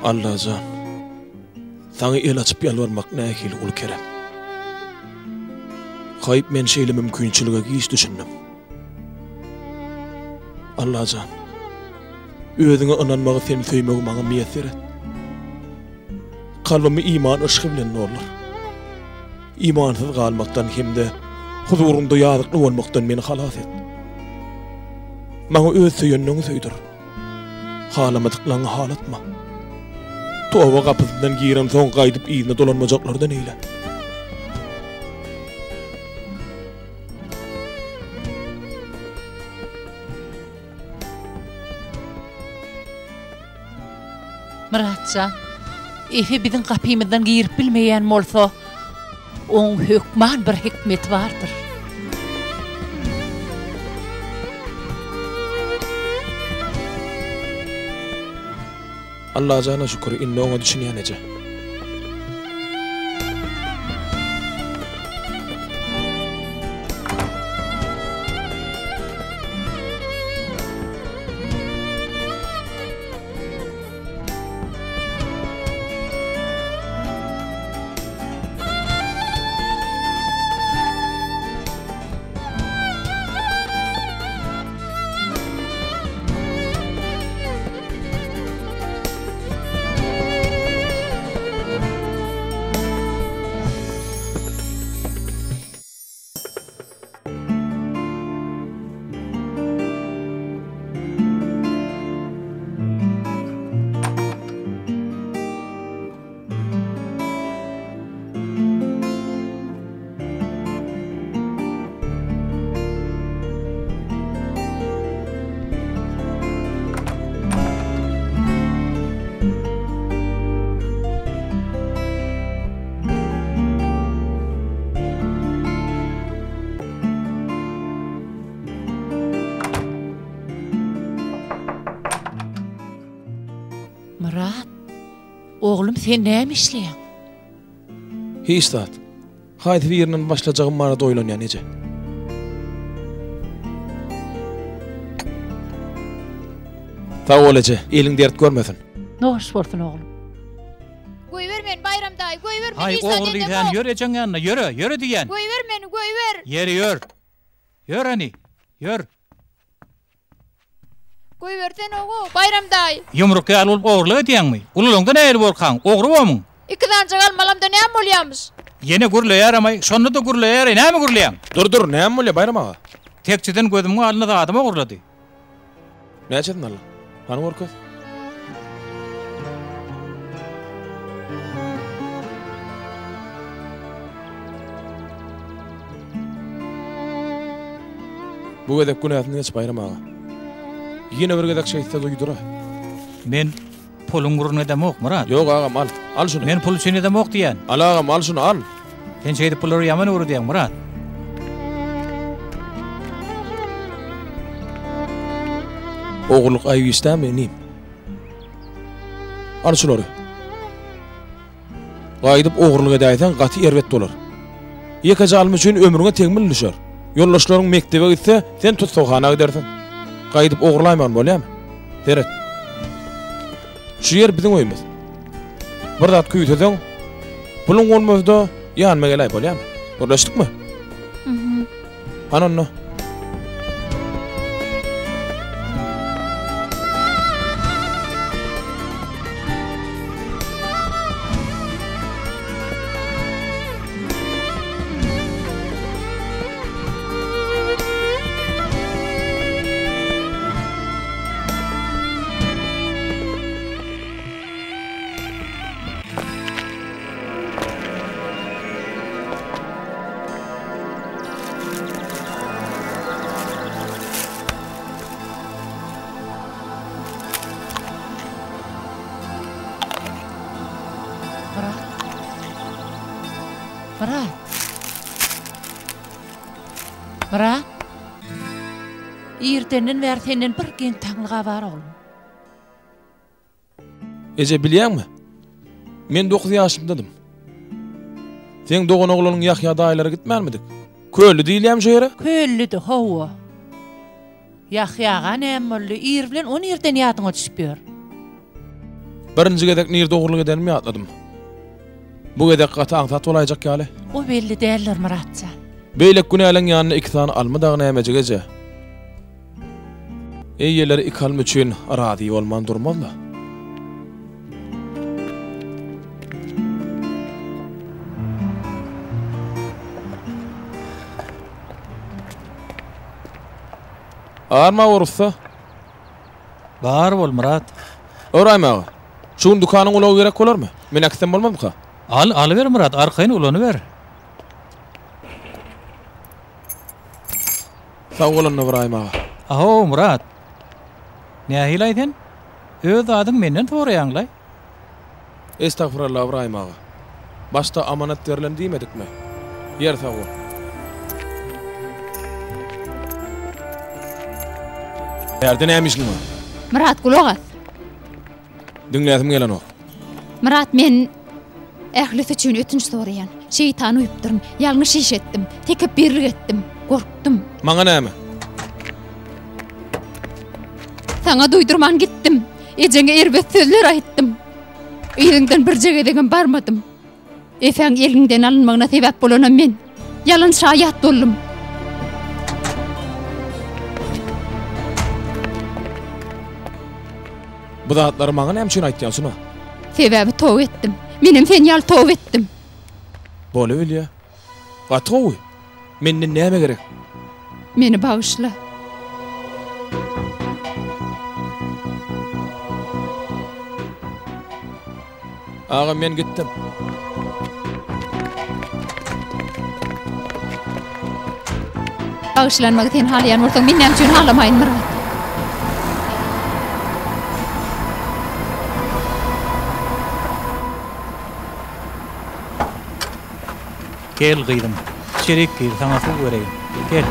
Allajan, saňa el açyp ýalbarmak nähili uly kerem. Haýp men şeýle mümkinçilige giç düşündim. Allajan, özüňe ynanmagy seni söýmegi maňa miýesser et. Kalbymy iman yşgy bilen doldur. Imansyz galmakdan hem-de huzuryňda ýazykly bolmakdan meni halas et. Maňa öz söýenleňi söýdür. Halamadyklaňy halatma. Toba gapysyndan giremsoň gaýdyp yzyna dolanmajaklardan eýle. Myratjan, Efe biziň gapymyzdan girip bilmeýän bolsa, oň hökman bir hikmeti bardyr. Allajana şükür, indi oňa düşünýän eje. Myrat, oglum sen näme işleýäň? Hiç zat. Haýsy birinden başlajagym barada oýlanýan eje. Sag bol eje, eliň dert görmesin. Noş bolsun oglum. Goýber meni Baýram daýy, goýber men Haý, hiç zat ogry diýsän, edemok. ýör ejeň ýanyna, ýöre, ýöre diýýän. Goýber meni, goýber. Ýeri ýör. Ýör hany, ýör. Goýbersene-ow, Baýram daýy. Ýumruk ýaly bolup ogurlyk edýäňmi? Ululaňda nähili borkaň, ogry bomyň? Iki sanjak almalamda näme bolýamyş? Ýene gürleýärem-aý, şonda-da gürleýär-eý, näme gürleýäň? Dur, dur, näme bolýar, Baýram aga? Tekjeden gözümiň alnynda zadymy ogurlady. Näçesini aldyň? Hany görkez. Bu gezek günäsini geç Baýram aga. Ýene bir gezek şeýtse duýdur-a. Men puluň ugruna edemok, Myrat. Ýok agam, al. Al şuny. Men pul üçin edemok diýýän. Al agam, al şuny, al. Sen şeýdip bulary ýaman öwredýäň, Myrat. Ogurlyk aýyp iş dälmi, inim? Al şulary. Gaýdyp ogurlyk edäýseň gaty erbet bolar. Ýekeje alma üçin ömrüňe tegmil düşer. Ýoldaşlaryň mekdebe gitse, sen tussaghana gidersiň. Gaýdyp ogurlaýmagyn bolýamy? Seret. Şu ýer biziň öýümiz. Bir zat küýseseň, puluň bolmasa-da ýanyma geläý bolýamy? Gürleşdikmi? Hany onda. Myrat. Myrat. Myrat. Irdenden bäri senden bir geň taňlyga bar oglum. Eje bilýäňmi? Men dokuz ýaşymdadym. Seň doganoglanyň Ýahýa daýylara gitmänmidik? Kölli diýilýämi şo ýere? Köllüdi, hawa. Ýahýaga näme boldy? Ir bilen o nirden ýadyňa düşüp ýör? Birinji gezek nirde ogurlyk edenimi ýatladym. Bu gezek gaty aňsat bolaýjak ýaly. O belli däldir, Myrat jan. Beýleki günäleň ýanynda iki sany alma dagy nämejik eje? Eýeleri iki alma üçin razy bolman durmaz-la. Arma bor ussa. Bar bol, Myrat. Ybraýym aga, şu gün dükanyň ulagy gerek bolarmy? Men äkitsem bolmazmyka? Al, alyber Myrat, arkaýyn ulanyber. Sag bol onda Ybraýym aga. Ahow, Myrat. Nähili-aý sen? Öz zadyňy menden soraýaň-laý. Estagfuralla Ybraýym aga. Başda amanat berlen diýmedikmi? Ýer sag bol. Bärde näme işiň bar? Myrat gulak as. Diňläsim gelenok. Myrat men ählisi üçin ötünç soraýan. Şeýtana uýupdyryn. Ýalňyş iş etdim. Tekepbirlik etdim. Gorkdum. Maňa näme? Saňa duýdurman gitdim. Ejeňe erbet sözler aýtdym. Yzyňdan birje gezegem barmadym. Efäň eliňden alynmagyna sebäp bolanam men. Ýalan şaýat boldum. Bu zatlary maňa näme üçin aýtýaň, Suna? Sebäbi toba etdim. Menem sen ýaly toba etdim. Bolubilýä. Gaty gowy. Menden näme gerek? Meni bagyşla. Agam men gitdim. Bagyşlanmagy sen halaýan bolsaň, men näme üçin halamaýyn, Myrat? Gel gyzym, içerik gir, saňa suw bereýin. Gel.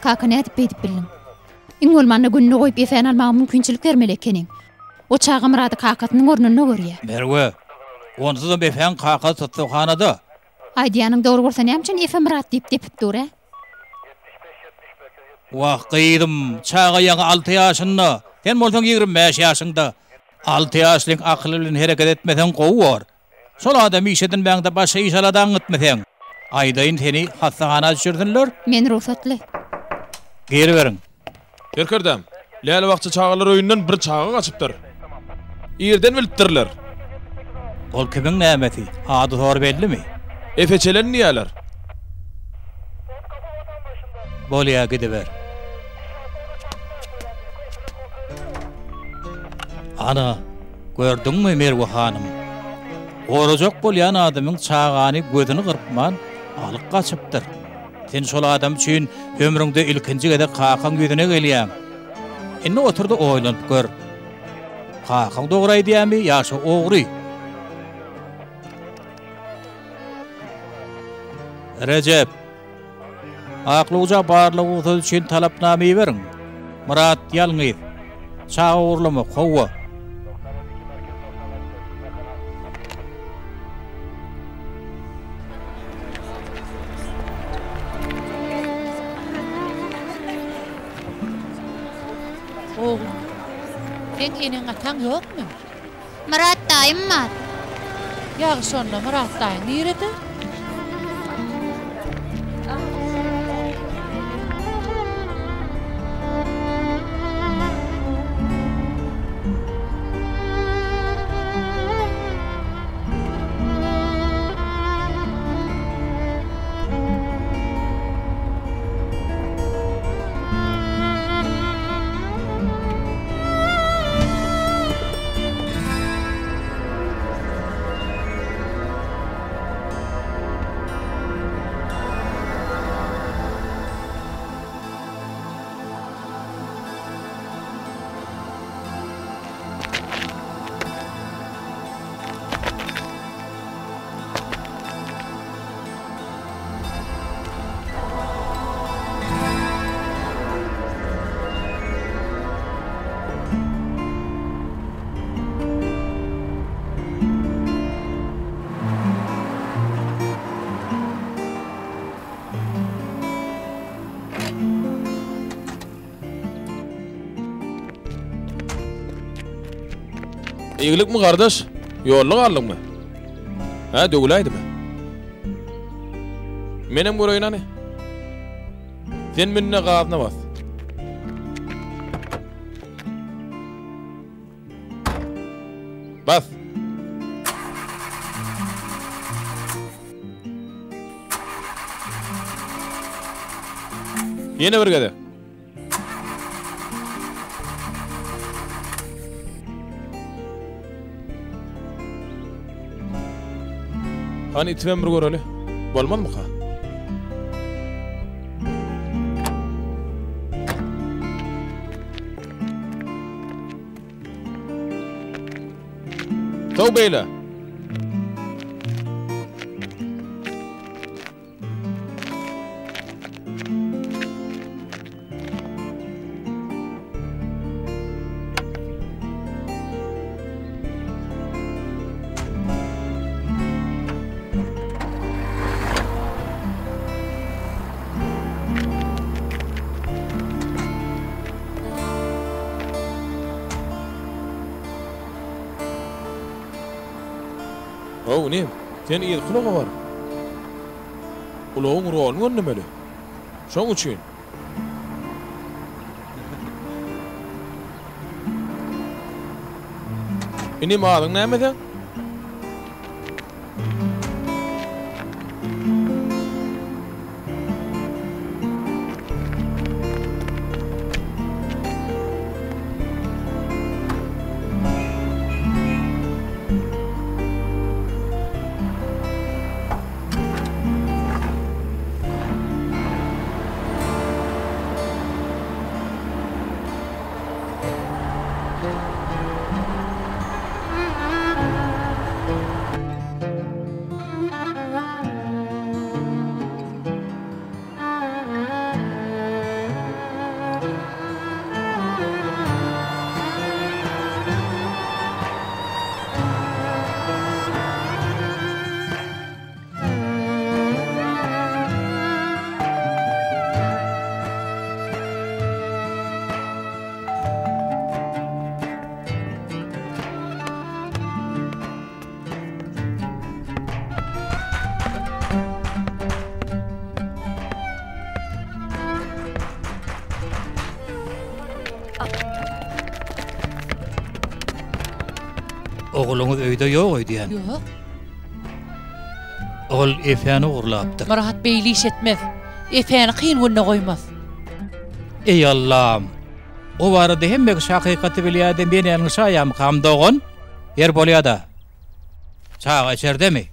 Kaka nädip beýdip bildiň? Iň bolmanda gününe goýup Efäni almaga mümkinçilik bermeli ekeniň. O çaga Myrady kakasynyň ornunda görýär. Merwe, onsuzam Efäň kakasy tussaghanada. Aýdýanyň dogry bolsa näme üçin Efe Myrat diýip depip dur, ä? Wah, gyzym, çaga ýaňy alty ýaşynda, sen bolsaň 25 ýaşyňda. Alty ýaşlyň akyly bilen hereket etmeseň gowy bor. Şol adamy iş edinmäňde başga iş-aladaň gitmeseň. Aýdaýyn seni hassahana düşürsinler. Men rugsatly. Giriberiň. Serkerdäm, Läle bakja çagalar öýünden bir çaga gaçypdyr. Irden bilipdirler. Ol kimiň nämesi? Ady-sory bellimi? Efe Çelen diýýärler. Bolýa, gidiber. Ana, gördüňmi, Merwe hanym? Gorajak bolýan adamyň çagany gözüni gyrpman alyp gaçypdyr. Sen şol adam üçin ömrüňde ilkinji gezek kakaň ýüzüne gelýäň. Indi otur-da oýlanyp gör. Kakaň dogry aýdýamy ýa şo ogry? Rejep, Aklawja barlag rugsady üçin talapnama iberiň. Myrat ýalňyz. Çaga ogurlamak, hawa. Oglum, seň eneň-ataň ýokmy? Myrat daýym bar. Ýagşy onda, Myrat daýyň nirede? Eýgilikmi gardaş? Ýolda galdyňmy? Hä, döwüläýdimi? Menem göreýin hany. Sen mün-de gazyna bas. Bas. Ýene bir gezek. Hany itibem bir göreli. Bolmazmyka? Sow beýle. How, inim, sen yzky ulaga bar. Ulagyň roluny gönlemeli. Şoň üçin. Inim, adyň näme seň? Ogluňyz öýde ýok öýdýän. Ýok. Ol Efäni ogurlapdyr. Myrat beýle iş etmez. Efäni kyn günde goýmaz. Eý Allam! O barada hemme kişi hakykaty bilýärdi, men ýalňyşaýamykam dogan? Ýer bolýada. Çaga içerdemi?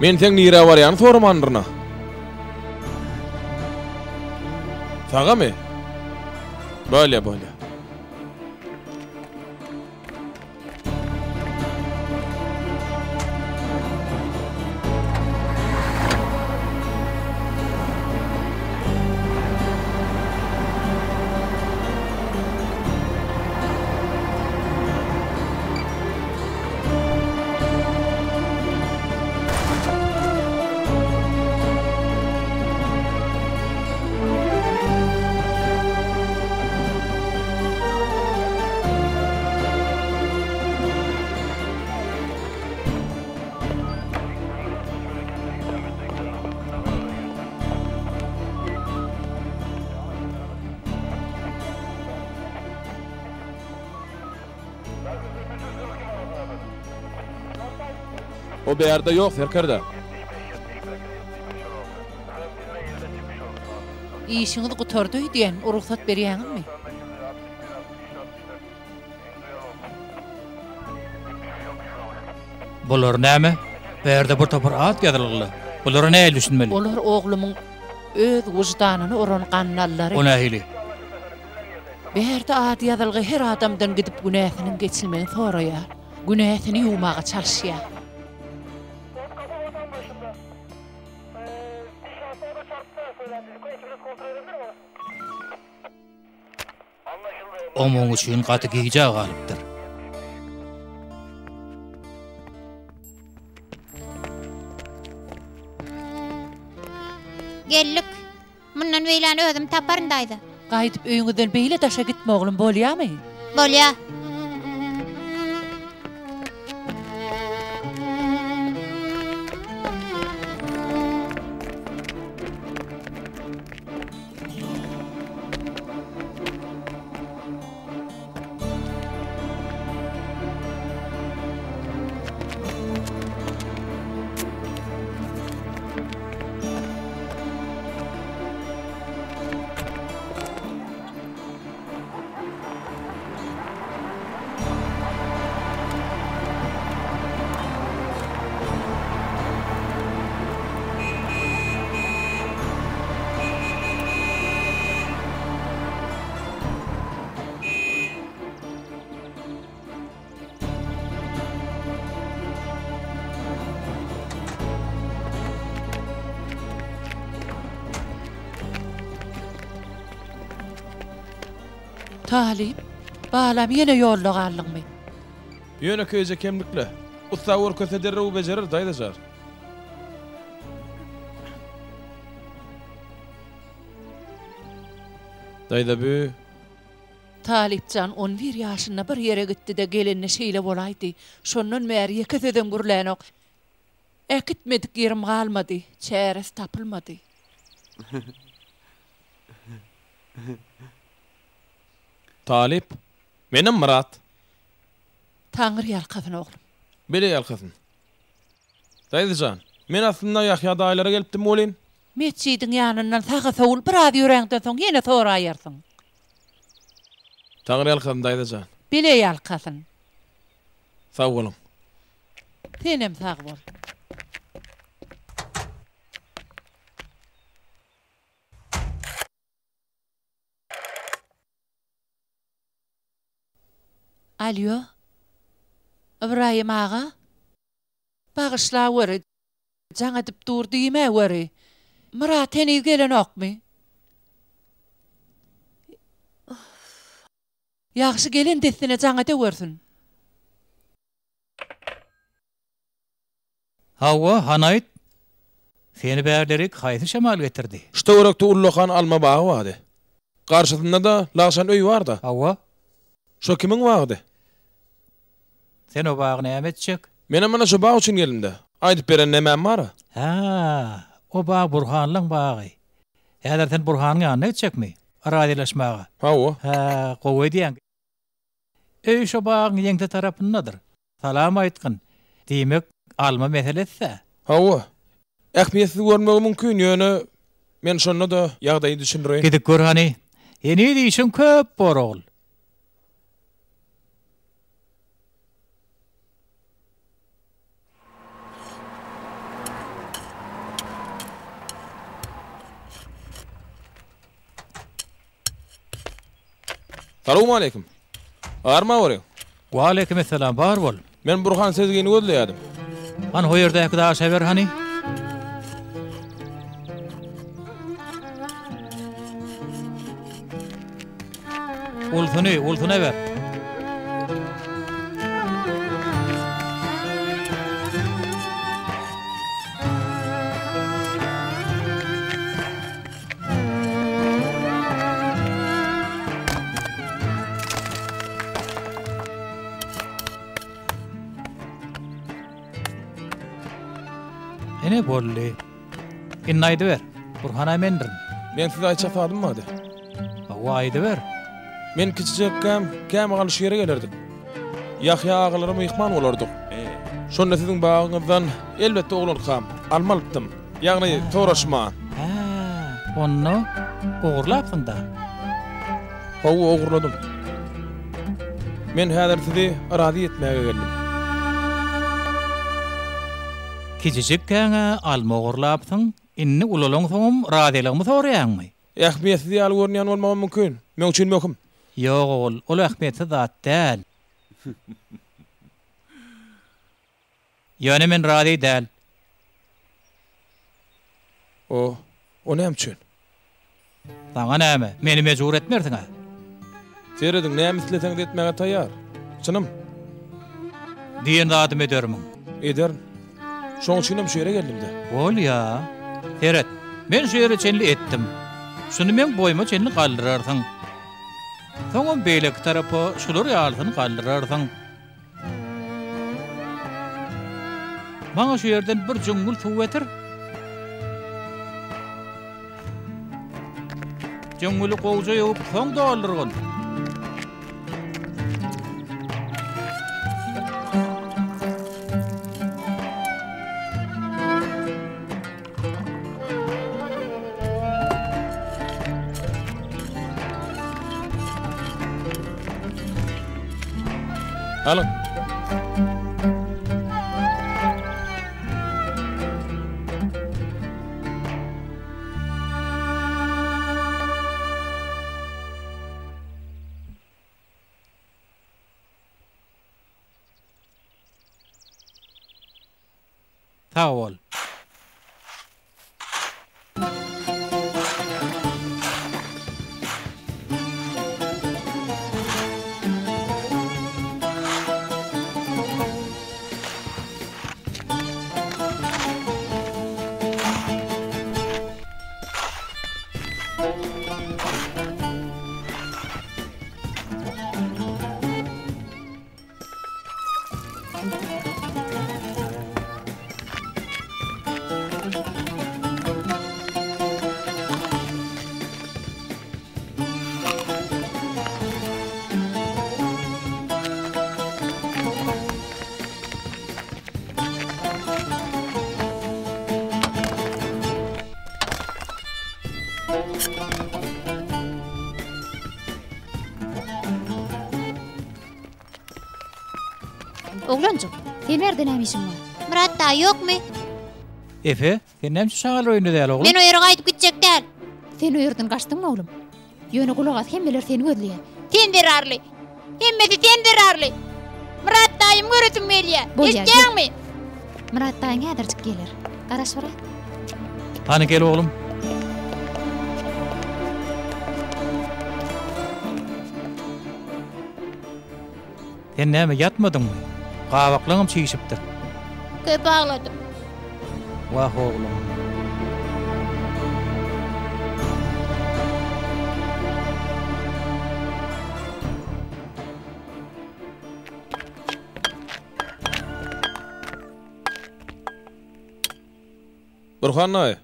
Men seň nirä barýany soramandyryn-a. Sagamy? Bolýa, bolýa. O bärde ýok, serkerde. Işiňiz gutardy öýdýän, rugsat berýäňizmi? Bular näme? Bärde bir topar at ýazylgyly. Bulara nähili düşünmeli? Olar oglumyň öz wyždanyny uran gandallary. O nähili? Bärde ady ýazylgy her adamdan gidip günäsiniň geçilmegini soraýar. Günäsini ýuwmaga çalyşýar. O muň üçin gaty gijä galypdyr. Geldik. Mundan beýläni özüm taparyn daýza. Gaýdyp öýüňizden beýle daşa gitme oglum bolýamy? Bolýa. Talyp, balam ýene ýolda galdyňmy? Ýönekeýje kemlikle. Ussa görkezse derrew bejerer, daýza jan. Daýza bü. Talypjan on bir ýaşynda bir ýere gitdi-de gelende şeýle bolaýdy. Şondan bäri ýeke sözem gürlänok. Äkitmedik ýerim galmady, çäresi tapylmady. Talyp, Menem Myrat. Taňry ýalkasyn oglum. Bele ýalkasyn. Daýza jan, men aslynda Ýahýa daýylara gelipdim welin. Metjidiň ýanyndan saga sowul biraz ýöräňden soň ýene soraýarsyň. Taňry ýalkasyn daýza jan. Bile ýalkasyn. Sag boluň. Senem sag bol. Alýo. Ybraýym aga. Bagyşlaweri, Jaň edip dur diýmäweri. Myrat heniz gelenokmy? Ýagşy gelen dessine jaň edewersin. Hawa, hany aýt. Seni bärlerik haýsy şemal getirdi? Şu töwerekde ullakan alma bagy bardy. Garşysynda-da lagşan öý bar-da. Hawa. Şo kimiň bagydy? Sen o bagy näme etjek? Menem mana şo bag üçin geldim-dä. Aýdyp beren nämäm bar-a? Hä, o bag Burhanlyň bagy. Häzir sen Burhanyň ýanyna gitjekmi? Razylaşmaga. Hawa. Hä, gowy edýäň. Öý şo bagyň ýeňse tarapyndadyr. Salam aýtgyn. Diýmek, alma meselesi-dä? Hawa. Ähmiýetsiz görünmegi mümkin, ýöne men şonda-da ýagdaýy düşündireýin. Gidip gör hany. Heniz işiň köp bor, ogul. Salowmaleýkim. Barma görüň. Waleýkimessalam, bar bol. Men Burhan Sezgini gözleýärdim. Hany ho ýerdäki daşa ber hany. Ulusyny, ulusyna ber. Ine boldy. Indi aýdyber. Burhan-a mendirin. Men size aýtjak zadym bardy. Hawa, aýdyber. Men kiçijekkäm kämahal şu ýere gelerdik. Ýahýa agalara myhman bolardyk. Şonda siziň bagyňyzdan, elbetde oglankam, alma alypdym. Ýagny soraşman. Hä, onda ogurlapsyň-da? Hawa, ogurladym. Men häzir sizi razy etmäge geldim. Kiçijikkäň-ä alma ogurlapsyň, indi ulalaňsoňam razylygymy soraýaňmy? Ähmiýetsiz ýaly görünýän bolmagam mümkin. Meň üçin möhüm. Ýok ogul, ol ähmiýetsiz zat däl. Ýöne men razy däl. O, o näme üçin? Saňa näme, meni mejbur etmersiň-ä? Serediň, näme isleseňiz etmäge taýýar. Çynym. Diýen zadymy edermiň? Ederin. Şoň üçinem şu ýere geldim-de. Bolýa. Seret, men şu ýere çenli etdim. Şuny meň boýuma çenli galdyrarsyň. Soňam beýleki tarapa şular ýalysyny galdyrarsyň. Maňa şu ýerden bir jüňňül suw getir. Jüňňüli gowja ýuwup, soň doldurgyn. Alyň. Sag bol. Oglanjyk, sen bärde näme işiň bar? Myrat daýy ýokmy? Efe, sen näme üçin çagalar öýünde däl oglum? Men o ýere gaýdyp gitjek däl. Sen o ýerden gaçdyňmy oglum? Ýöne gulak as, hemmeler seni gözleýär. Sen zerarly. Hemmesi sen zerarly. Myrat daýymy göresim gelýär. Bolýar, Eşitýäňmi? Myrat daýyň häzirjik geler. Garaş biraz. Hany gel oglum. Sen näme ýatmadyňmy? Gabaklaňam çişipdir. Köp agladym. Wah oglum. Burhan daýy.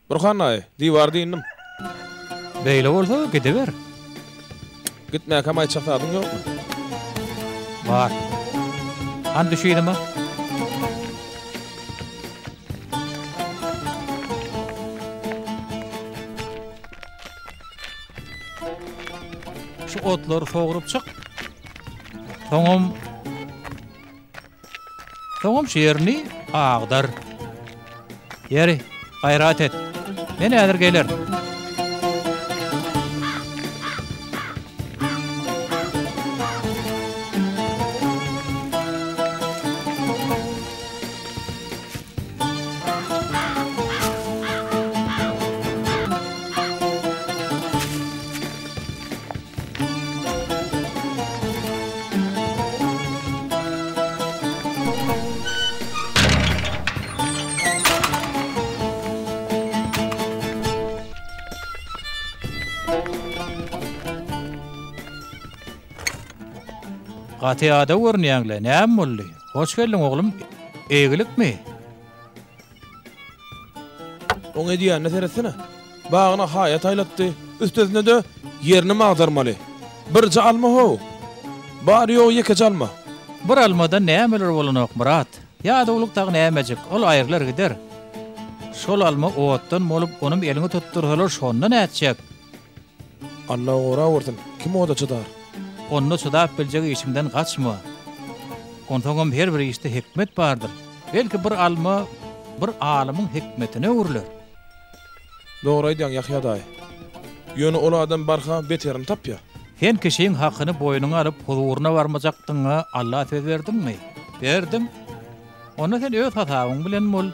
Burhan daýy, diwary dynnym. Beýle bolsa gidiber. Gitmäkäm aýtjak zadyň ýokmy? Bar. Hany düş yzyma. Şu otlary sogrup çyk. Soňam Soňam şu ýerini agdar. Ýeri, gaýrat et. Men häzir gelerin. Gaty ýadaw görünýäň-le, näme boldy? Hoş geldiň, oglum. Eýgilikmi? Oň edýänine seretsene. Bagyna haýat aýlatdy. Üstesine-de ýerinem agdarmaly. Birje alma how. Bary-ýogy ýekeje alma. Bir almadan nämeler bolanok, Myrat. Ýadawlyk dagy nämejik, ol aýrylar gider. Şol alma otdan bolup, onam eliňe tutdursalar, şonda nätjek? Alla gorawersin, kim oda çydar? Onda çydap biljek işiňden gaçma. Onsoňam her bir işde hikmet bardyr. Belki bir alma bir alymyň hikmetine öwrüler. Dogry aýdýaň, Ýahýa daýy. Ýöne ol adam barha beterini tapýar. Sen kişiň hakyny boýnuňa alyp huzuryna barmajakdygyňa Alla söz berdiňmi? Berdiň. Onda sen öz hasabyň bilen bol.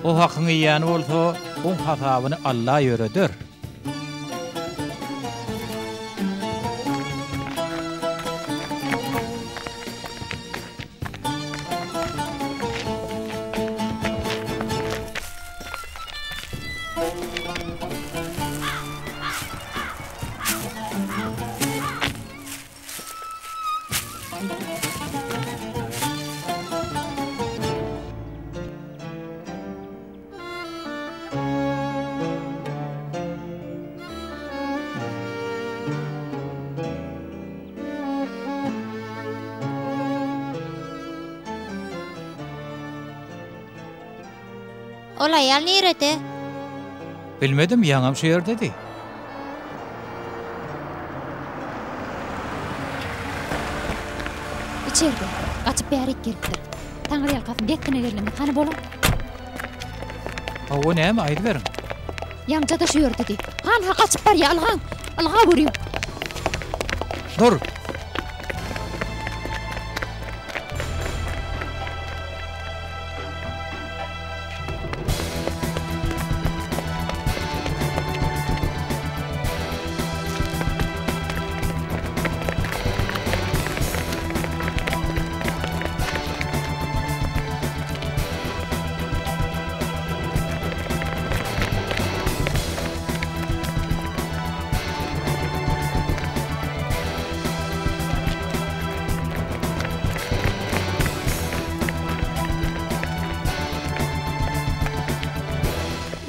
O hakyňy iýen bolsa, oň hasabyny Alla ýöreder. Ol aýal nirede? Bilmedim, ýaňam şu ýerdedi. Içerde. Gaçyp bärik gelipdir. Taňryýalkasyn dessine geldiňiz. Hany boluň. Hawa, näme, aýdyberiň. Ýaňja-da şu ýerdedi. Hanha, gaçyp barýa, ylgaň. Ylga görüň. Dur!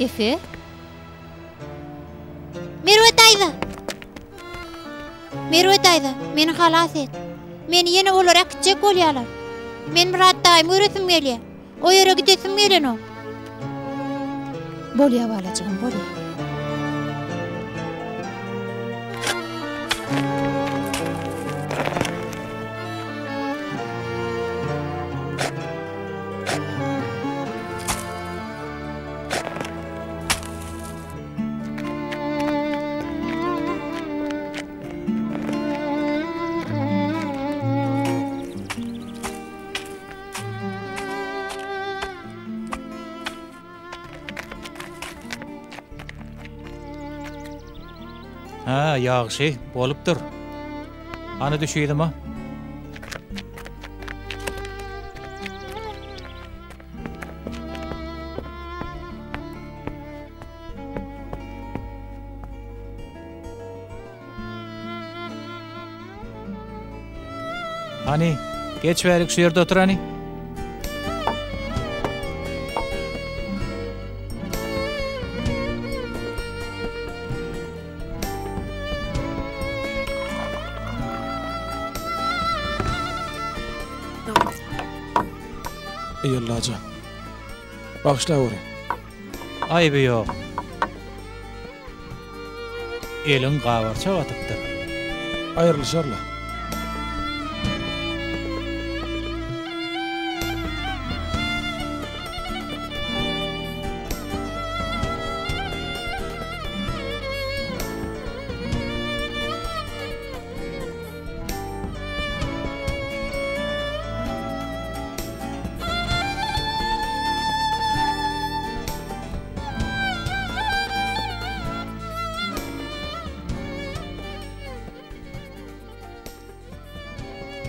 Efe? Merwe daýza! Merwe daýza, meni halas et. Meni ýene olar äkitjek bolýarlar. Men Myrat daýymy göresim gelýär. O ýere gidesim gelenok. Bolýa balajygym, bolýa. Hä, ýagşy, bolupdyr. Hany düş yzyma. Hany, geç bärik şu ýerde otur hany. Eý Allajan. Bagyşlaweri. Aýby ýok. Eliň gabarça batypdyr. Aýrylyşarlar.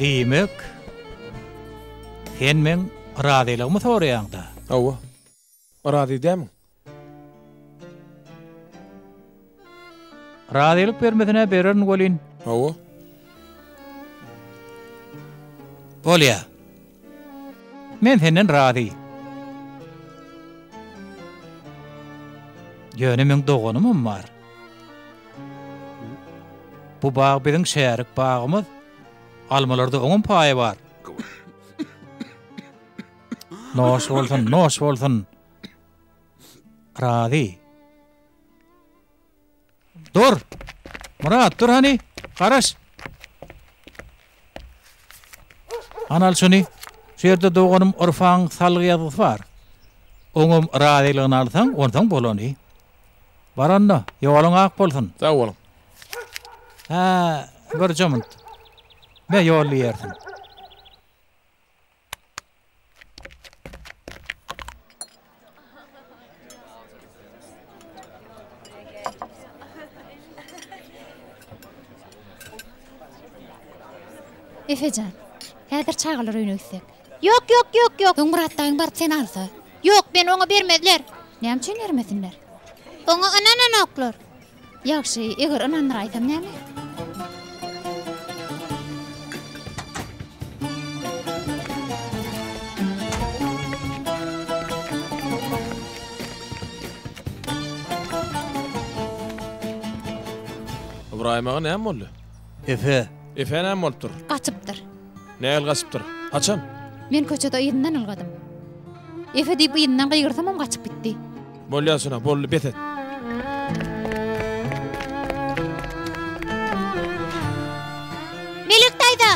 Diýmek, sen meň razylygymy soraýaň-da? Hawa. Razy dämiň? Razylyk bermesine bererin welin. Hawa. Bolýa. Men senden razy. Ýöne meň doganymam bar. Bu bag biziň şärik bagymyz. Almalarda oňam paýy bar. Noş bolsun, noş bolsun. Razy. Dur! Myrat, dur hany, garaş. Hany al şuny. Şu ýerde doganym Urfaň salgy ýazgysy bar. Oňam razylygyny alsaň, onsoň bolany. Bar onda, ýoluň ak bolsun. Sag boluň. Hä. Birje munt. Me ýolly ýersiň. Efe jan, häzir çagalar öýüne gitsek. Ýok, ýok, ýok, ýok. Soň Myrat daýyň baryp seni alsa. Ýok, meni oňa bermezler. Näme üçin bermesinler? Oňa ynananoklar. Ýagşy, eger ynandyraýsam näme? Ybraýym aga näme boldy? Efe. Efe näme bolupdyr? Gaçypdyr. Nähili gaçypdyr? Haçan? Men köçede yzyndan ylgadym. Efe diýip yzyndan gygyrsamam gaçyp gitdi. Bolýa Sona, boldy, bes et. Melek daýza!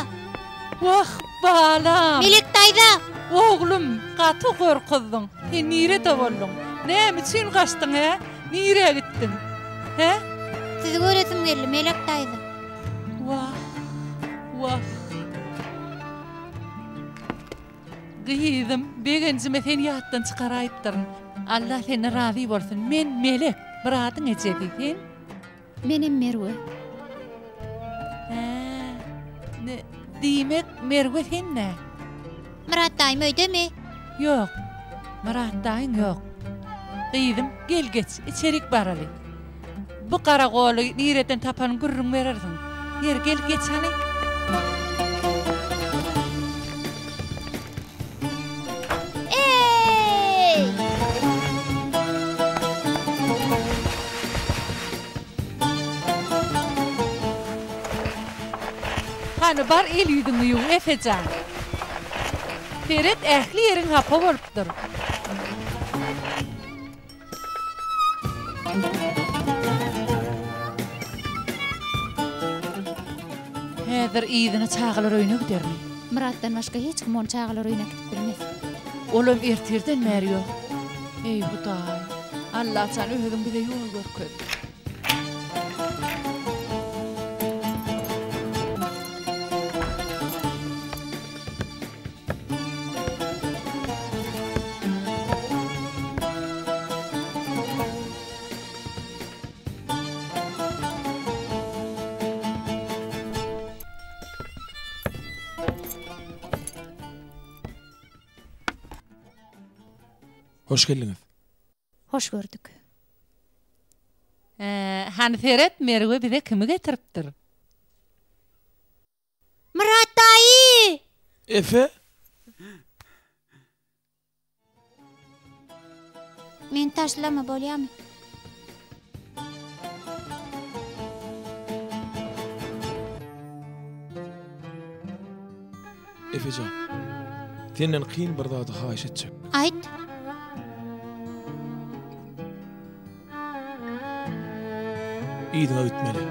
Wah, balam! Melek daýza! Oglum, gaty gorkuzdyň. Sen nirede bolduň? Näme üçin gaçdyň, hä? Nirä gitdiň? Hä? Sizi göresim geldi, Melek daýza. Wah, wah. Gyzym, begenjime seni ýatdan çykaraýypdyryn. Alla senden razy bolsun. Men Melek, Myradyň ejesi. Sen? Menem Merwe. Hä, ne, diýmek, Merwe sen-dä? Myrat daýym öýdemi? Ýok, Myrat daýyň ýok. Gyzym, gel geç, içerik baraly. Bu garagoly nireden tapanyň gürrüň berersiň. Ýeri, gel, geç hany. Eý! Hany, bar el-ýüzüňi ýuw, Efe jan. Seret, ähli ýeriň hapa bolupdyr. Häzir yzyna çagalar öýüne gidermi? Myratdan başga hiç kim ony çagalar öýüne äkidip bilmez. Olam ertirden bäri ýok. Eý, Hudaý! Allajan, özüň bize ýol görkez. Hoş geldiňiz. Hoş gördük. Hany seret, Merwe bize kimi getiripdir? Myrat daýy! Efe? Meni taşlama bolýamy? Efejan, senden kyn bir zady haýyş etjek. Aýt. Yzyňa gitmeli.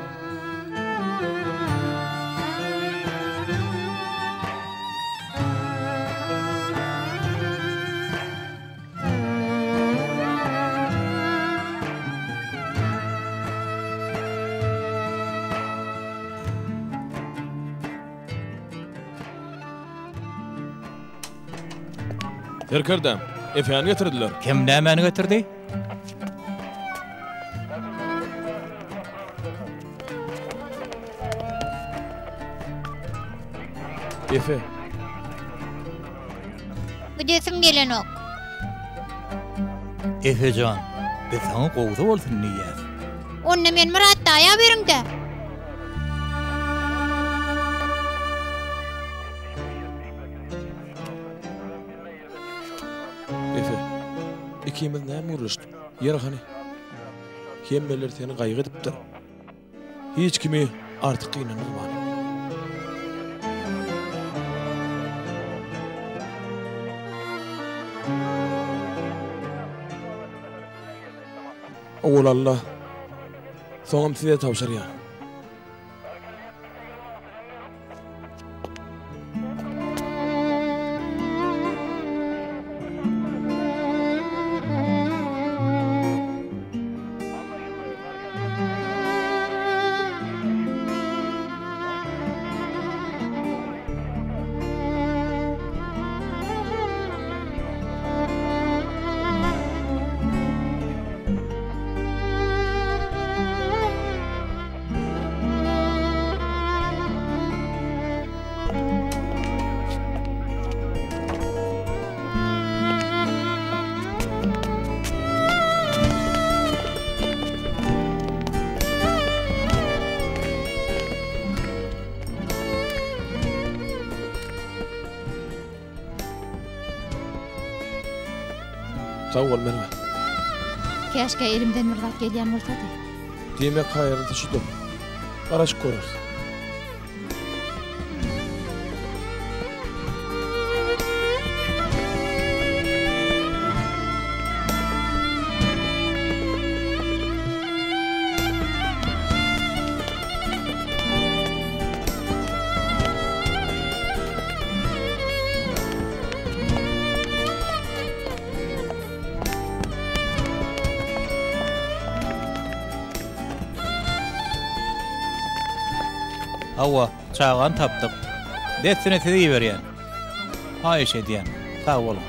Serkerdäm, Efäni getirdiler. Kim nämäni getirdi? Efe. Gidesim gelenok. Efe jan, biz saňa gowsy bolsun diýýäs. Onda men Myrat daýa beriň-dä. Efe, ikimiz näme gürleşdik? Ýeri hany? Hemmeler seni gaýgy edipdir. Hiç kimi artyk gynandyrman. Owal Alla, soňam size tabşyrýan. Sag bol Merwe. Käşgä elimden bir zat gelýän bolsady. Diýmek haýyrlysy şudur. Garaşyp göreris. Hawa, çagany tapdyk. Dessine sizi iberýän. Haýyş edýän, sag boluň.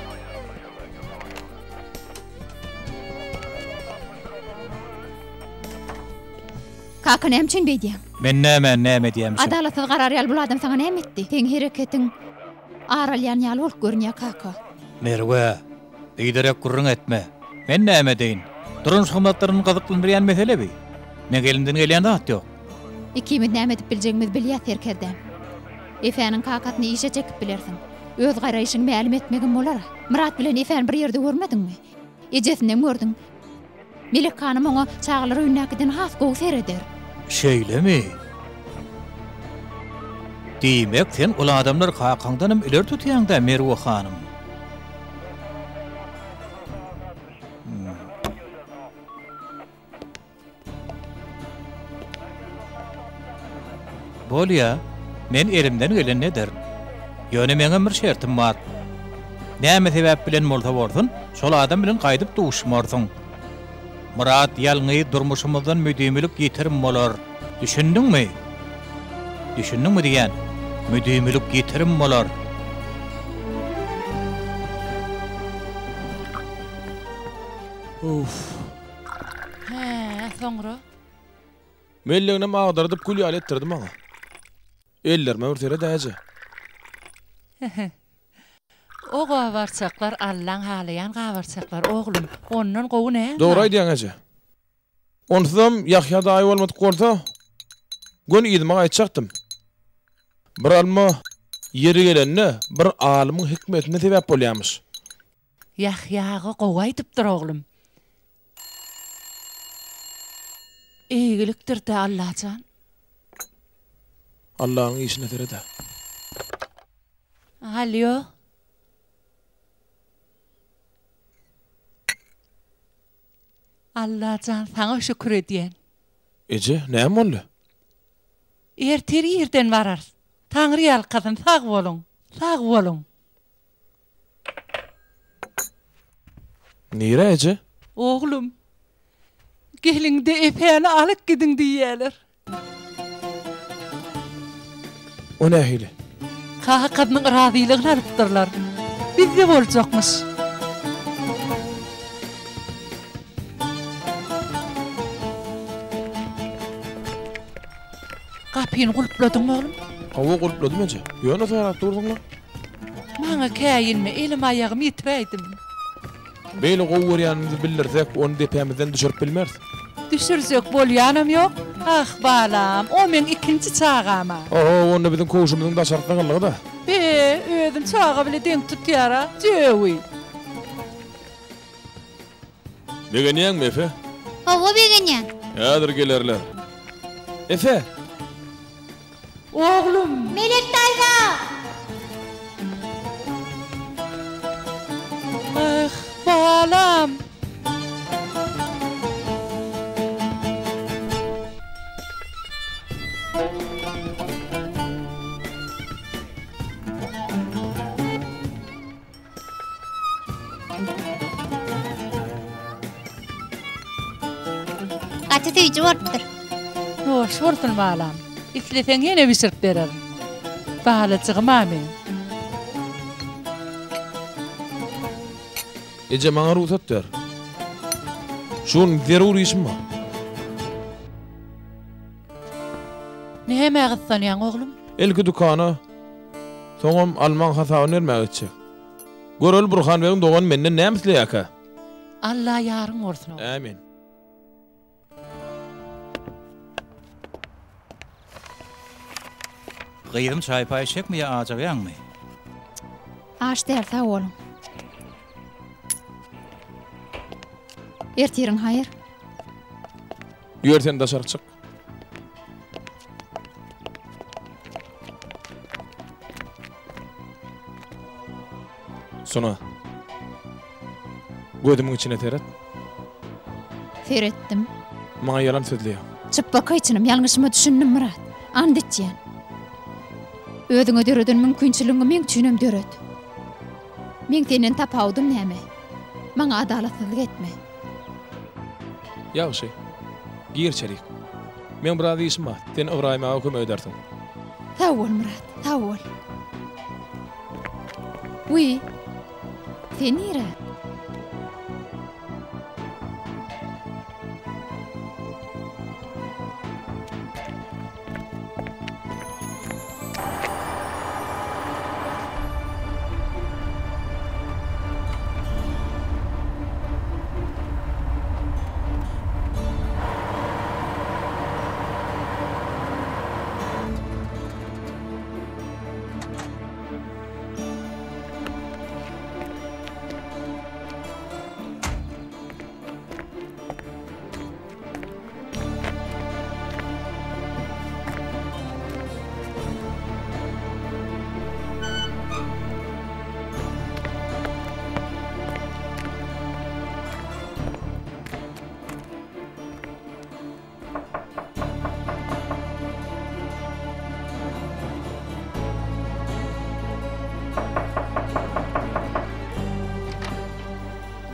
Kaka näme üçin beýdýäň? Men nämäni näme edýämişim? Adalatsyz garar ýaly bul adam saňa näme etdi? Seň hereketiň ar alýan ýaly bolup görünýär kaka. Merwe, biderek gürrüň etme. Men näme edeýin? Durmuş hyzmatlaryny gyzyklandyrýan mesele bi. Meň elimden gelýän zat ýok. Ikimiz näme edip biljegimizi bilýäs serkerdäm. Efäniň kakasyny işe çekip bilersiň. Öz garaýşyňy mälim etmegem bolar. Myrat bilen Efäni bir ýerde görmediňmi? Ejesinem gördüň. Melek hanym oňa çagalar öýündäkiden has gowy sereder. Şeýlemi? Diýmek, sen ol adamlary kakaňdanam ileri tutýaň-da, Merwe hanym? Bolýa, men elimden gelenini ederin. Ýöne meňem bir şertim bar. Näme sebäp bilen bolsa bolsun, şol adam bilen gaýdyp duşmarsyň. Myrat ýalňyz durmuşymyzdan müdimilik ýitirim bolar. Düşündiňmi? Düşündiňmi diýýän? Müdimilik ýitirim bolar. Uff. Hä, soňra? Melleginem agdardyp gül ýaly etdirdi maňa. Ellerime bir sered äje. O gabarçaklar Allaň halaýan gabarçaklary oglum. Ondan gowy näme bar? Dogry aýdýaň eje. Onsuzam Ýahýa daýy bolmadyk bolsa, göni yzyma gaýtjakdym. Bir alma ýeri gelende bir alymyň hikmetine sebäp bolýamyş. Ýahýa aga gowy aýdypdyr oglum. Eýgilikdir-dä Allajan. Allanyň işine sered-ä. Alýo. Allajan saňa şükür edýän. Eje, näme boldy? Ertir irden bararys. Taňry ýalkasyn, sag boluň. Sag boluň. Nirä eje? Oglum, geliň-de Epäni alyp gidiň diýýäler. O nähili? Kakasynyň razylygyny alypdyrlar. Bizde boljakmyş. Gapyny gulpladyňmy, oglum? Hawa, gulpladym, eje. Ýöne sorap dursuň-la. Maňa käýinme, elim-aýagym ýitiräýdim. Beýle gowy görýänimizi bildirsek, ony depämizden düşürip bilmeris. Düşürjek bolýanam ýok. Ah, balam, o meň ikinji çagam-a. Oho, onda biziň köwşümiziň daşarky zyňyllygy-da. Be, özüni çaga bile deň tutýar-a, jöwi. Begenýäňmi, Efe? Hawa, begenýän. Häzir gelerler. Efe! Oglum! Melek daýza! Ah, balam! Gaty süýji bolupdyr. Hoş bolsun balam. Isleseň ýene bişirip bererin. Balajygym-a meň. Eje maňa rugsat ber. Şu gün zerur işim bar. Nämä gyssanýaň oglum? Ilki dükana, soňam almaň hasabyny bermäge gitjek. Göreli Burhan begiň dogany menden näme isleýärkä? Alla ýaryň bolsun oglum. Ämin. Gyzym çaý-paý içjekmi ýa ajygýaňmy? Aç däl sag boluň. Ertiriň haýyr. Ýör sen daşary çyk. Sona. Gözümiň içine seret. Seretdim. Maňa ýalan sözleýäň. Çypbakaý çynym, ýalňyşyma düşündim Myrat. Ant içýän. Özüňe döreden mümkinçiligiňi meň üçinem döret. Meň senden tapawudym näme? Maňa adalatsyzlyk etme. Ýagşy. Gir içerik. Meň biraz işim bar. Sen Ybraýym aga kömek edersiň. Sag bol, Myrat, sag bol. Wiý, sen nirä?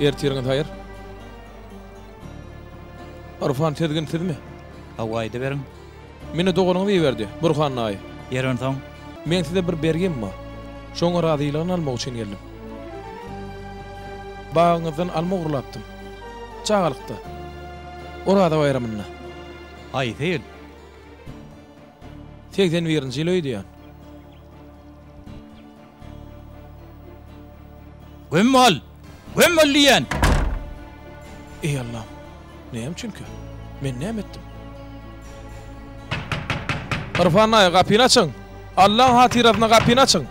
Ertiriňiz haýyr. Arfan Sezgin sizmi? Hawa aýdyberiň. Meni doganyňyz iberdi, Burhan daýy. Ýeri onsoň? Meň size bir bergim bar. Şoňa razylygyny almak üçin geldim. Bagyňyzdan alma ogurlapdym. Çagalykda. Oraza baýramynda. Haýsy ýyl? 81-nji ýyl öýdýän. Göm bol! Göm bol diýýän! Eý Allam! Näme üçinkä? Men näme etdim? Irfan daýy, gapyny açyň! Allaň hatyrasyna gapyny açyň!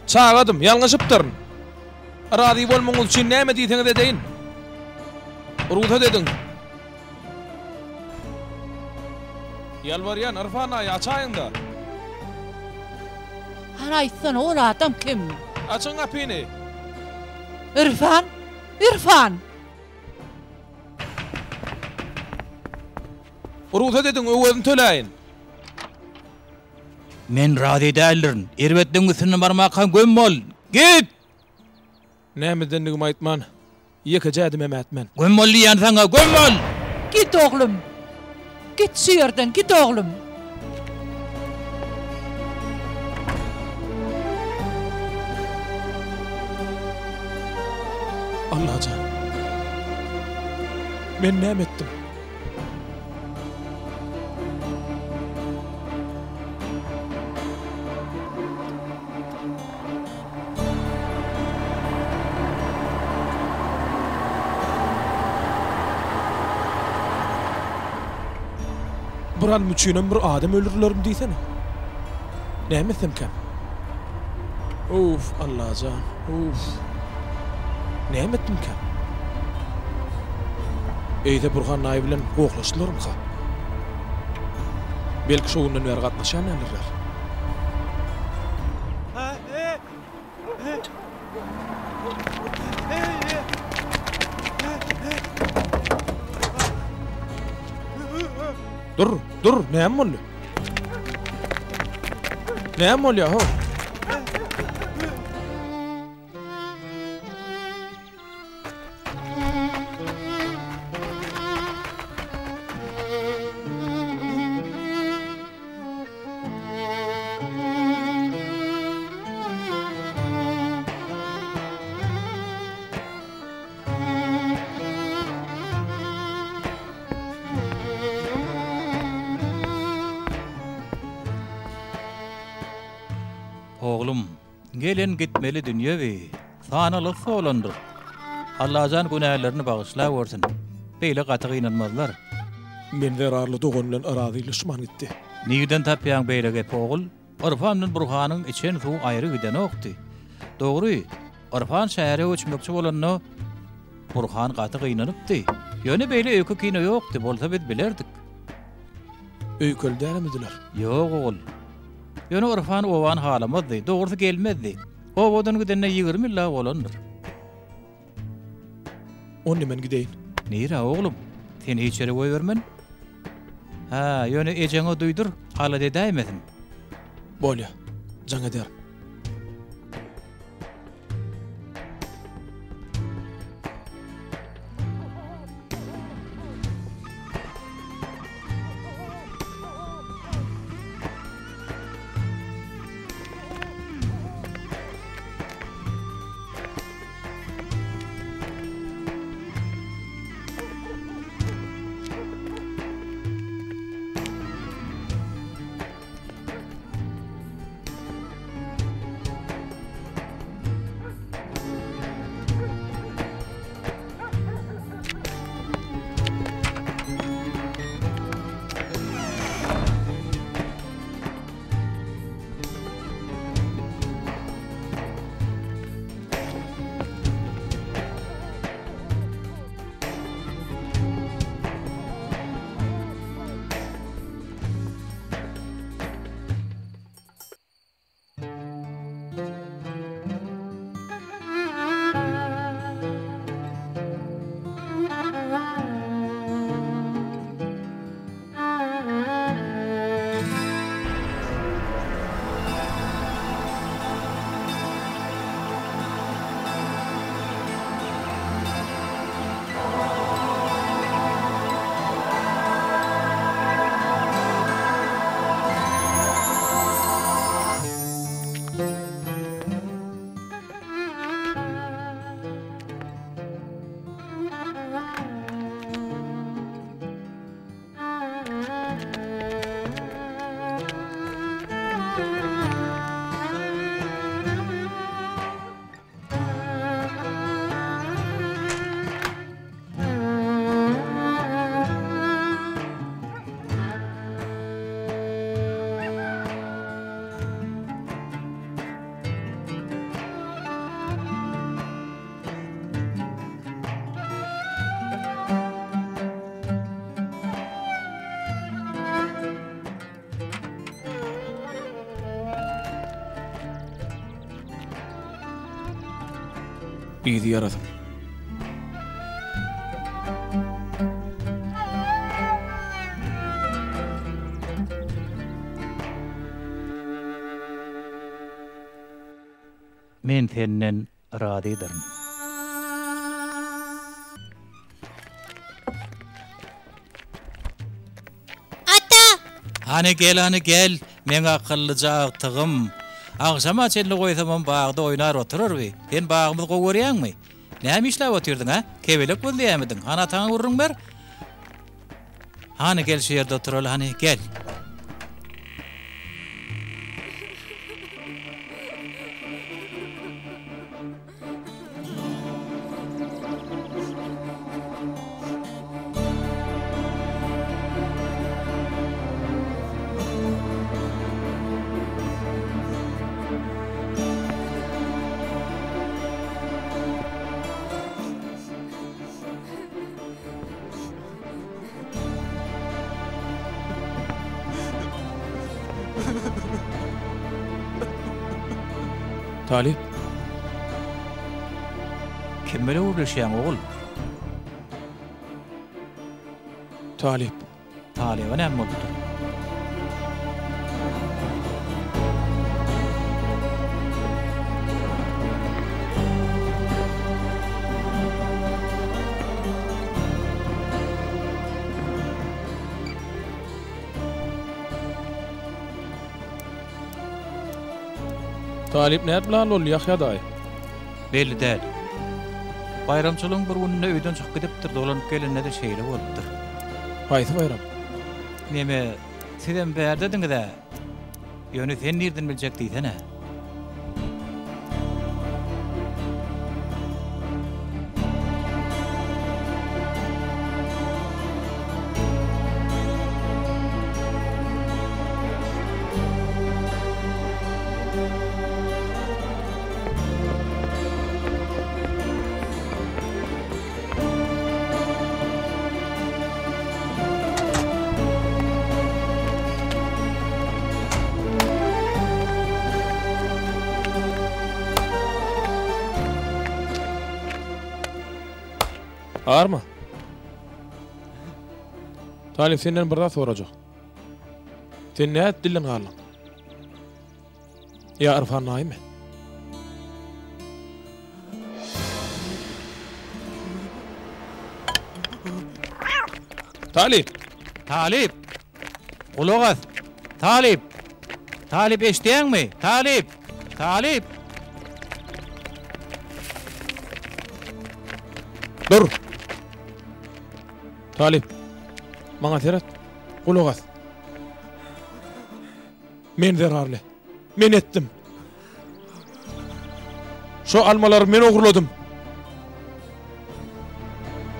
Çagadym, ýalňyşypdyryn. Razy bolmagyňyz üçin näme diýseňiz edeýin. Rugsat ediň. Ýalbarýan, Irfan daýy, açaýyň-da! Hany aýtsana, ol adam kim? Açyň gapyny! Irfan! Irfan! Rugsat ediň, öwezini töläýin. Men razy däldirin. Erbetligiň üstünden barmakaň göm bol! Git! Näme edendigimi aýtman, ýekeje ädimem ätmen. Göm bol diýýän saňa, göm bol! Git oglum! Git şu ýerden, git oglum! Allajan! Men näme etdim? Bir alym üçinem bir adam öldürilermi diýsene. Näme etsemkäm? Uf, Allajan, uf. Näme etdimkäm? Eýse Burhan daýy bilen gohlaşdylarmyka? Belki şo günden bäri gatnaşýan däldirler. Dur, dur, näme boldy? Näme bolýar, ho? Oglum, gelen gitmeli dünýe bi. Sanalysy bolandyr. Allajan günälerini bagyşlawersin. Beýle gaty gynanmazlar. Men zerarly dogan bilen razylaşman gitdi. Nirden tapýaň beýle gepi ogul? Yrfan bilen Burhanyň içen suwy aýry gidenokdy. Dogry, Yrfan şähere göçmekçi bolanda, Burhan gaty gynanypdy. Ýöne beýle öýke-kine ýokdy, bolsa biz bilerdik. Öýkeli dälmidiler? Ýok, ogul. Ýöne Yrfan obany halamazdy, dogrusy gelmezdi. Obadan gidenine 20 ýyl-a bolandyr. Onda men gideýin. Nirä, oglum? Seni hiç ýere goýbermen. Hä, ýöne ejeňe duýdur, alada edäýmesin. Bolýa, jaň ederin. Yzy ýarasyn. Men senden razydyryn. Ata! Hany gel, hany gel, meň akyllyja agtygym. Agşama çenli goýsamam bagda oýnar oturar bi. Sen bagymyzy gowy görýäňmi? Näme işläp otyrdyň, hä? Kebelek gözleýärmidiň? Hany ataňa gürrüň ber. Hany gel şu ýerde oturaly, hany gel. Talyp. Kim bilen gürleşýäň, ogul? Talyp. Talyba näme bolupdyr? Talyp nädip lal boldy, Ýahýa daýy? Belli däl. Baýramçylygyň bir gününde öýden çykyp gidipdir, dolanyp gelende-de şeýle bolupdyr. Haýsy baýram? Neme, sizem bärdediňiz-ä. Ýöne sen nirden biljek diýsene. Arma. Talyp senden bir zat sorajak. Sen nädip dilden galdyň? Ýa Irfan daýymy? Talyp! Talyp! Gulak as! Talyp! Talyp eşidýäňmi? Talyp! Talyp! Dur! Talyp! Maňa seret. Gulak as. Men zerarly. Men etdim. Şo almalary men ogurladym.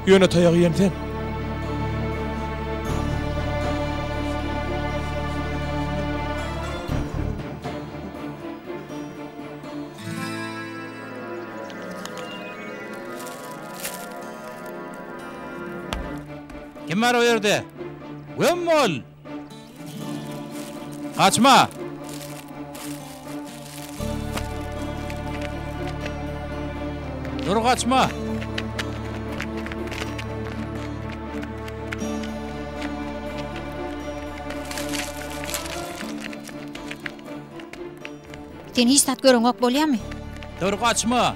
Ýöne taýagy iýen sen. Kim bar o ýerde? Göm bol! Gaçma! Dur gaçma! Sen hiç zat göreňok bolýamy? Dur gaçma!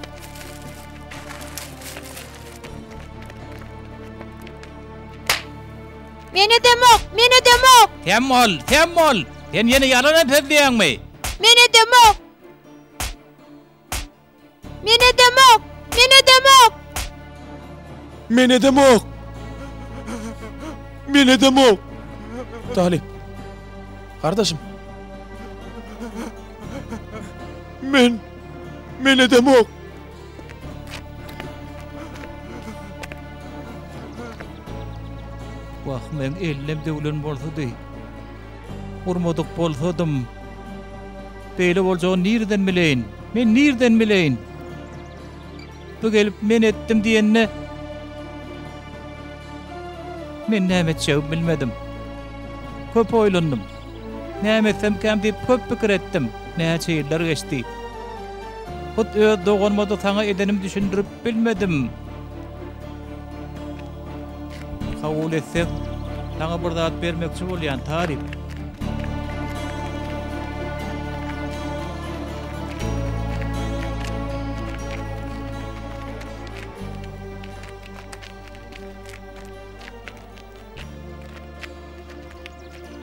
Men edemok, men edemok. Sen bol, sen bol. Sen ýene ýalan hem sözleýäňmi? Men edemok. Men edemok, men edemok. Men edemok. Men edemok. Talyp. Gardaşym. Men men edemok. Wah, meň ellem döwlen bolsady. Urmadyk bolsadym. Beýle boljagyny nireden bileýin? Men nireden bileýin? Bu gelip men etdim diýende men näme etjegimi bilmedim. Köp oýlandym. Näme etsemkäm diýip köp pikir etdim. Näçe ýyllar geçdi. Hut öz doganyma-da saňa edenimi düşündirip bilmedim. Kabul etseň, saňa bir zat bermekçi bolýan, Taryp.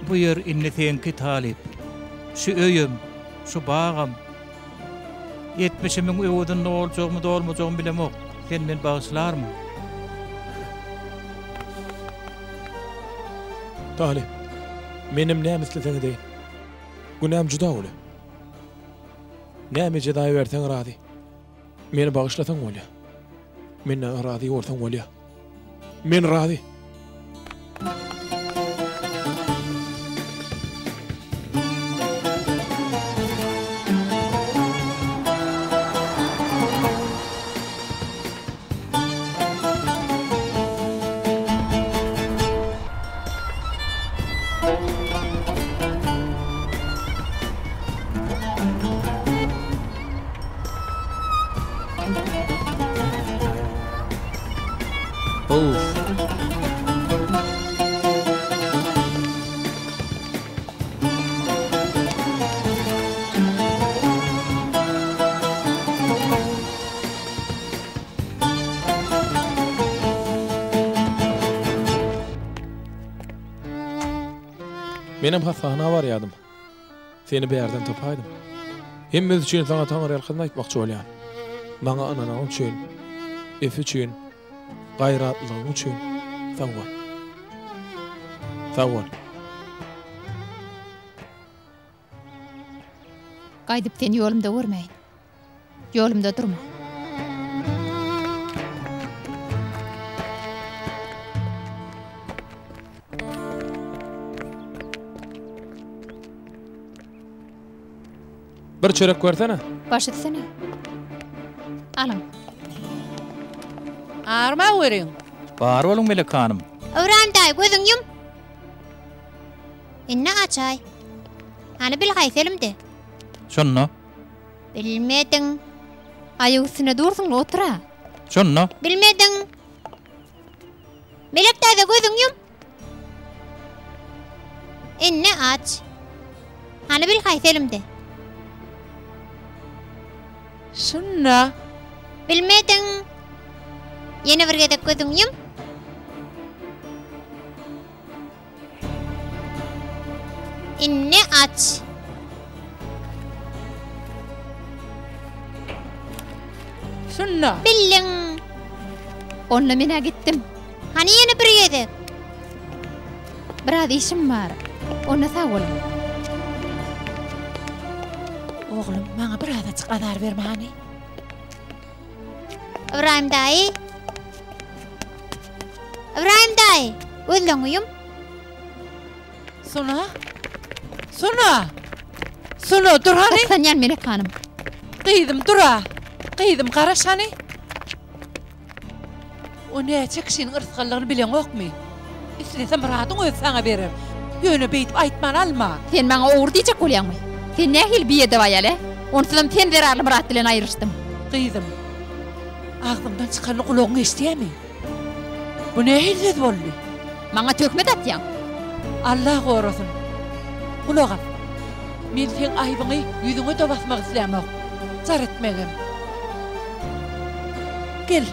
Bu ýer indi seňki, Talyp. Şu öýem, şu bagam. Etmişimiň öwezini doljagymy, dolmajagymy bilemok. Sen meni bagyşlarmyň? Talyp, menem näme isleseň edeýin. Günäm juda uly. Näme jeza berseň razy. Meni bagyşlasaň bolýar. Menden razy bolsaň bolýar. Men razy. Menem hassahana barýadym. Seni bärden tapaýdym. Hemmesi üçin saňa taňryýalkasyn aýtmakçy bolýan. Maňa ynananyň üçin, Efi üçin, gaýratlylygyň üçin sag bol. Sag bol. Gaýdyp seni ýolumda görmäýin. Ýolumda durma. Bir çörek bersene. Baş üstüne. Alyň. Arma weriň. Bar boluň Melek hanym. Ybraýym daýy, gözüňi ýum. Indi açaý. Hany bil haýsy elimde? Şonda. Bilmediň. Aýak üstünde dursuň-la, otur-a. Şonda. Bilmediň. Melek daýza gözüňi ýum. Indi aç. Hany bil haýsy elimde? Şunda. Bilmediň. Ýene bir gezek gözüňi ýum. Indi aç. Şunda. Bildiň. Onda men-ä gitdim. Hany ýene bir gezek. Biraz işim bar. Onda sag boluň. Oglum, maňa birazajyk azar berme hany. Ybraýym daýy. Ybraýym daýy, gözleňi ýum. Sona? Sona! Sona, dur hany! Gyssanýan Melek hanym. Gyzym, dur-a! Gyzym, garaş hany! O näçe kişiniň yrsgallygyny bileňokmy? Islese Myradyň özi saňa berer. Ýöne beýdip aýtman alma. Sen maňa ogry diýjek bolýaňmy? Sen nähili biedep aýal, ä? Onsuzam sen zerarly Myrat bilen aýrylyşdym. Gyzym, agzyňdan çykanyny gulagyň eşidýämi? Bu nähili söz boldy? Maňa töhmet atýaň. Allah gorasyn. Gulak as. Men seň aýbyňy ýüzüňe-de basmak islämok. Jar etmegem. Gel,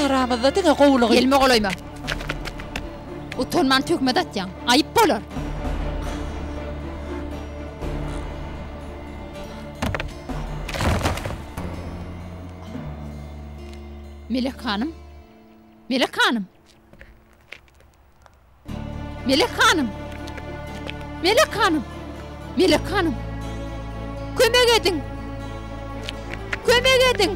aramyzda diňe gowulygy. Gelme golaýyma. Utanman töhmet atýaň. Aýyp bolar. Melek hanym. Melek hanym. Melek hanym! Melek hanym! Melek hanym! Kömek ediň! Kömek ediň!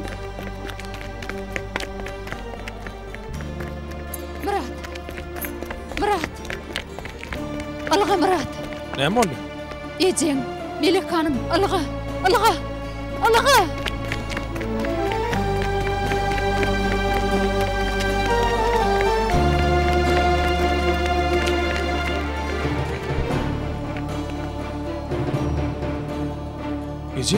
Myrat! Myrat! Ylga Myrat! Näme boldy? Ejeň, Melek hanym, ylga! Ylga! Ylga! Eje?